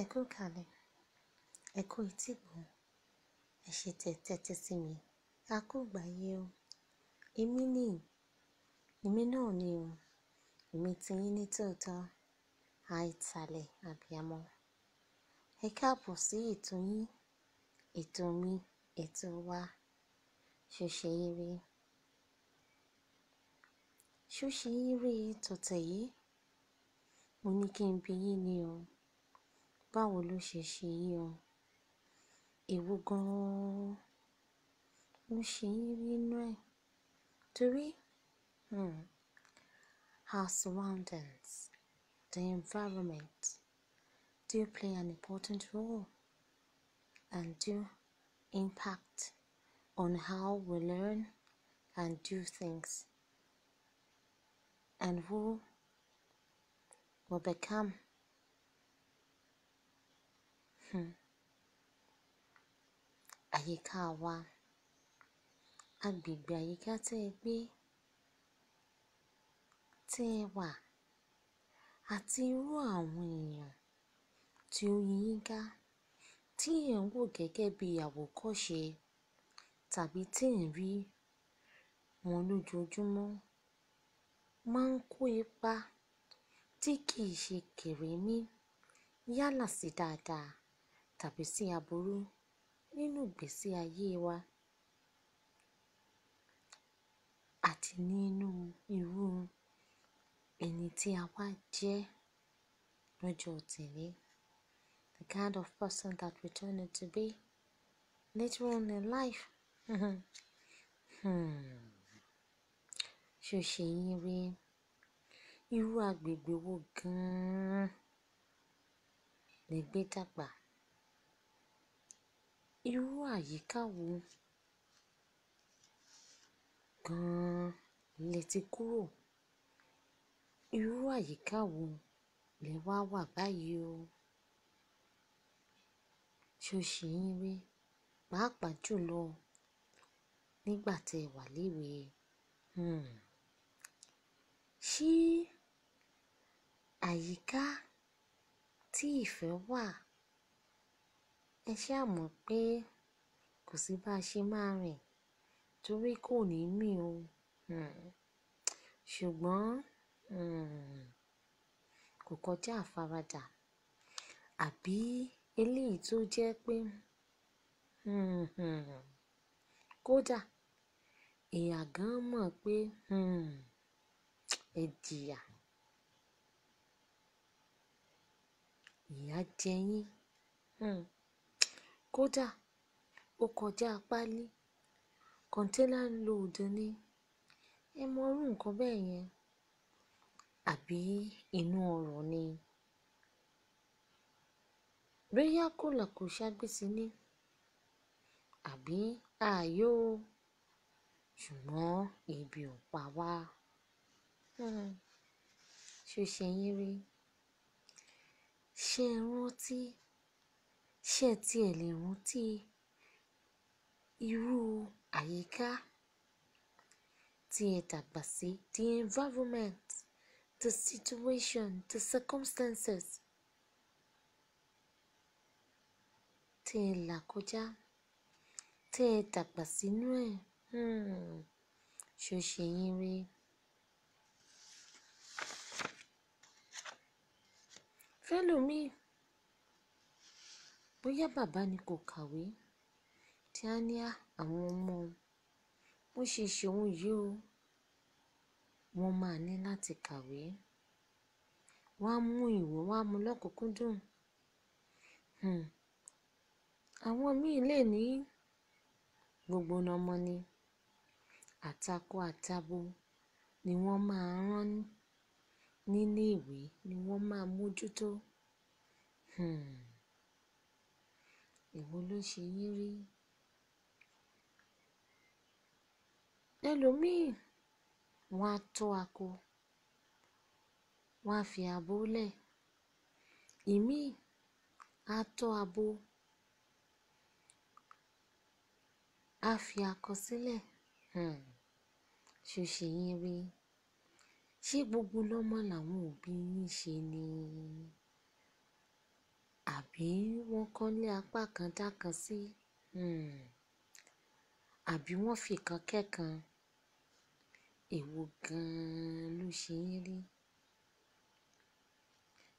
Ẹ kú ìkàlẹ̀, ẹ kú etígbọ̀ọ́, ẹ ṣé tẹ tẹ́tí sí mi. A kú ìgbà yìí o. Èmi ni, èmi náà ni o. Èmi ti yín ní tòótọ́, àìtàlẹ̀ àbíamọ. Ẹ káàbọ̀ sí ètò yín, ètò mi, ètò wa. Ṣó ṣe yín rí? Ṣó ṣe yín rí tọ̀tẹ̀ yìí? Mo ní kí n bi yín ni o. Báwo ló ṣe ṣe yín o? Èwo gan-an ló ṣe yín rí inú ẹ̀? Torí, our surroundings, the environment, do play an important role and do impact on how we learn and do things and who we become. Àyíká wa, agbègbè àyíká tí ẹ gbé, tí ẹ wà, àti irú àwọn èèyàn tí ó yí yín ká, tí ẹ̀ ń wò gẹ́gẹ́ bí àwòkọ́ṣe tàbí tí ẹ̀ ń rí wọn lójoojúmọ́ máa ń kó ipa tí kì í ṣe kèremí yálà sí dáadáa tàbí sí aburú nínú ìgbésí ayé wa àti nínú irú ẹni tí a wá jẹ́ lọ́jọ́ tòní. The kind of person that we turn out to be later on in life. Ṣé o ṣe yín rí? Irú agbègbè wo gan-an lẹ gbé dàgbà? Irú àyíká wo gan-an lẹ ti kúrò? Irú àyíká wo lẹ wá wà báyìí o? Ṣé o ṣe yín rí? Pàápàá jùlọ nígbà tí ẹ wà léwe. Ṣé àyíká tí ìfẹ́ wà? Ẹ ṣá mọ̀ pé kò sí bá ṣe máa rìn torí kò ní mì o. Ṣùgbọ́n, kò kọjá àfaradà àbí eléyìí tó jẹ́ pé, kódà èèyàn gan mọ̀ pé, ẹ jìyà. Ìyà jẹ yín. Kódà ó kọjá pálí, container load ni. Ẹ mọ irú nǹkan bẹ́ẹ̀ yẹn. Àbí inú ọrọ̀ ni. Bóyá kò là kò ṣàgbé sí ní. Àbí ààyò. Ṣùgbọ́n ebi ò pa wá. Ṣé o ṣe yín rí? Ṣé ẹ rántí? Ṣé ẹ tí ẹ lè rántí irú àyíká tí ẹ dàgbà sí? The environment, the situation, the circumstances tí ẹ là kọjá, tí ẹ dàgbà sínú ẹ̀. Ṣé o ṣe yín rí? Fẹ́lòmíì, bóyá bàbá ni kò kàwé, tí a ní àwọn ọmọ bó ṣe ṣe òun yìí o, wọ́n máa ní láti kàwé. Wọ́n á mú ìwé, wọ́n á mú lọ́kùnkúndùn. Àwọn míì lè ní gbogbo ọmọ ni, àtakọ àtabo ni wọ́n máa rán nílé ìwé, ni wọ́n máa mójútó. Èwo ló ṣe yín rí? Ẹlòmíì, wọ́n á tọ́ ako, wọ́n á fi abo lẹ̀. Ìmíì á tọ́ abo, á fi akọ sílẹ̀. Ṣé o ṣe yín rí? Ṣé gbogbo lọ́mọ làwọn òbí yín ṣe ni? Àbí wọ́n kọ́lé apá kan dá kan sí? Àbí wọ́n fi kan kẹ́kan? Èwo gan-an ló ṣe yín rí?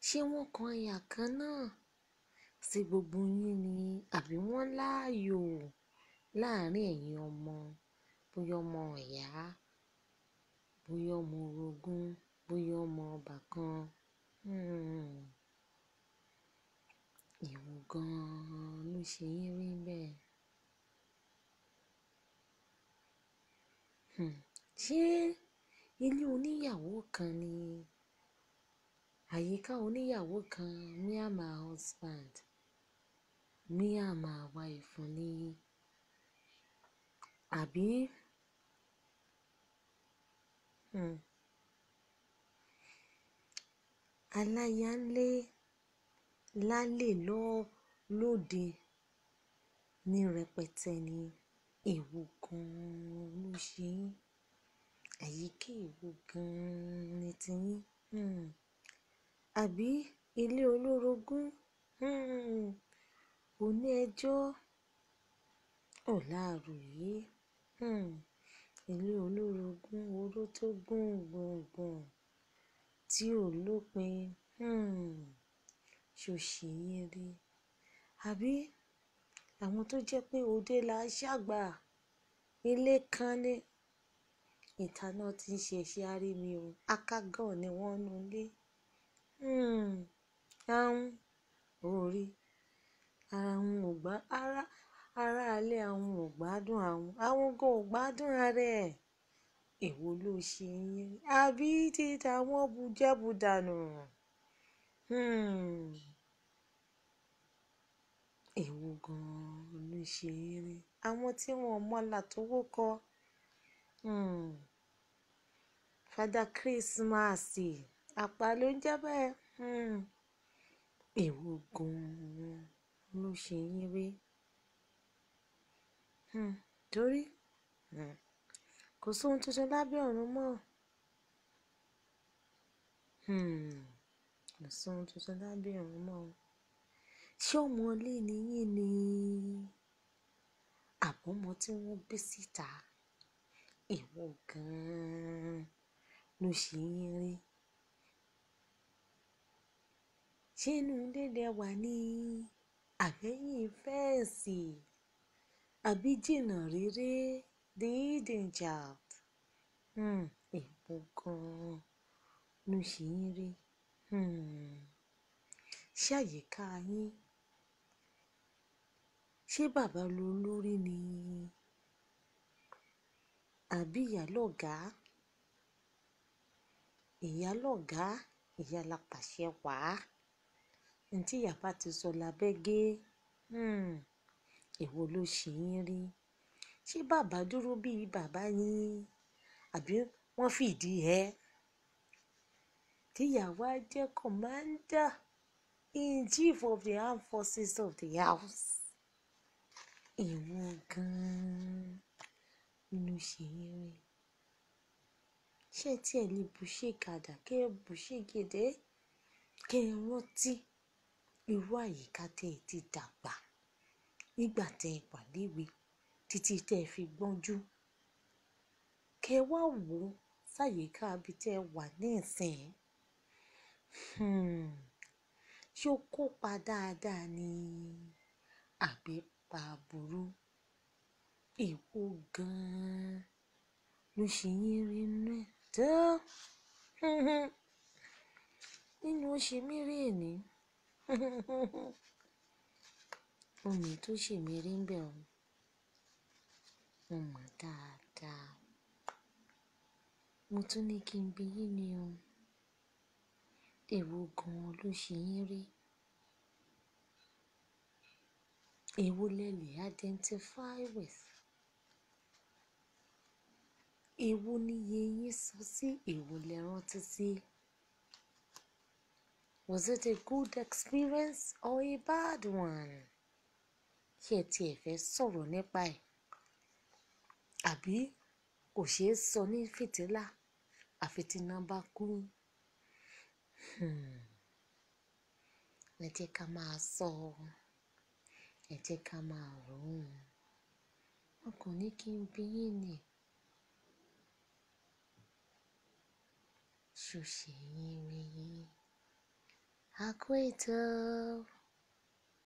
Ṣé wọ́n kan ìyà kan náà sí gbogbo yín ni? Àbí wọ́n láàyò láàárín ẹ̀yin ọmọ, bóyá ọmọ ìyá, bóyá ọmọ orogún, bóyá ọmọ ọbàkan? Èwo gan-an ló ṣe yín rí bẹ́ẹ̀? Ṣé ilé oníyàwó kan ni? Àyíká oníyàwó kan, me and my husband, me and my wife ni? Àbí? Aláya ńlé lálẹ́ lọ lóde ní rẹpẹtẹ ni. Èwo gan-an ló ṣe yín? Àyíká èwo gan-an ni ti yín? Àbí ilé olórogún? Oní ẹjọ́, ọ̀la àròyé. Ilé olórogún, oró tó gùn gùn gùn tí ò lópin. Ṣé o ṣe yín rí? Àbí àwọn tó jẹ́ pé òde là ń ṣàgbà, ilé kan ní ìta náà tí ń ṣe iṣẹ́ àrími o, akágàn ni wọ́n nu ilé. Ahun ò rí, ara wọn ò gbá, ara, ara alẹ́ àwọn ò gbádùn àwọn, àwọn gan ò gbádùn ara ẹ̀. Èwo ló ṣe yín rí? Àbí títa wọn bu jẹ́bu dànù? Èwo gan-an ló ṣe yín rí? Àwọn tí wọ́n mọ̀lá tó wó kọ. Father Christmas, àpá ló ń jẹ́ bẹ́ẹ̀. Èwo gan-an ló ṣe yín rí? Torí, kò sí ohun tuntun lábẹ́ ọ̀run mọ́. Kò sí ohun tuntun lábẹ́ ọ̀run mọ́. Ṣé ọmọ ilé ni yín ni? Àbọ̀ ọmọ tí wọ́n bí síta? Èwo gan-an ló ṣe yín rí? Ṣé inú ilé lẹ wà ní? Àbẹ́yìn fẹ́ǹsì? Àbí jìnnà réré? The hidden child. Èwo gan-an ló ṣe yín rí? Ṣé àyíká yín? Ṣé bàbá lolórí ni? Àbí ìyá lọ̀gá? Ìyá lọ̀gá, ìyá lápàṣẹ wà. Ǹ tí ìyá bá ti sọ lábẹ́ gé. Èwo ló ṣe yín rí? Ṣé bàbá dúró bí bàbá yín? Àbí wọ́n fìdí ẹ? Tí ìyá wa jẹ́ commander in chief of the armed forces of the house. Èwo gan-an ló ṣe yín rí? Ṣé tí ẹ lè bu ṣé gàdá, kí ẹ bu ṣé gèdè, kí ẹ rántí irú àyíká tí ẹ ti dàgbà nígbà tí ẹ wà léwe títí tí ẹ fi gbọ́njú. Kí ẹ wá wò sáyíká ibi tí ẹ wà níìsín. Ṣé ó kópa dáadáa ni? Àbí pa burú? Èwo gan-an ló ṣe yín rí nínú ẹ̀? Tó. Nínú ó ṣe mí rí èní. Omi tó ṣe mí rí ń bẹ o. Mo mọ̀ dáadáa. Mo tún ní kí n bi yín ni o. Èwo gan-an ló ṣe yín rí? Èwo lẹ lè identify with? Èwo ni iye yín sọ sí? Èwo lẹ rántí sí? Was it a good experience or a bad one? Ṣé ẹ ti ẹ fẹ́ sọ̀rọ̀ nípa ẹ̀? Àbí kò ṣe é sọ ní fìtílà àfi tí iná bá kú? Ẹ jẹ́ ká máa sọ, ẹ jẹ́ ká máa rò ó. Wọn kò ní kí n bí yín ni. Ṣó ṣe yín rí? A kú ètò.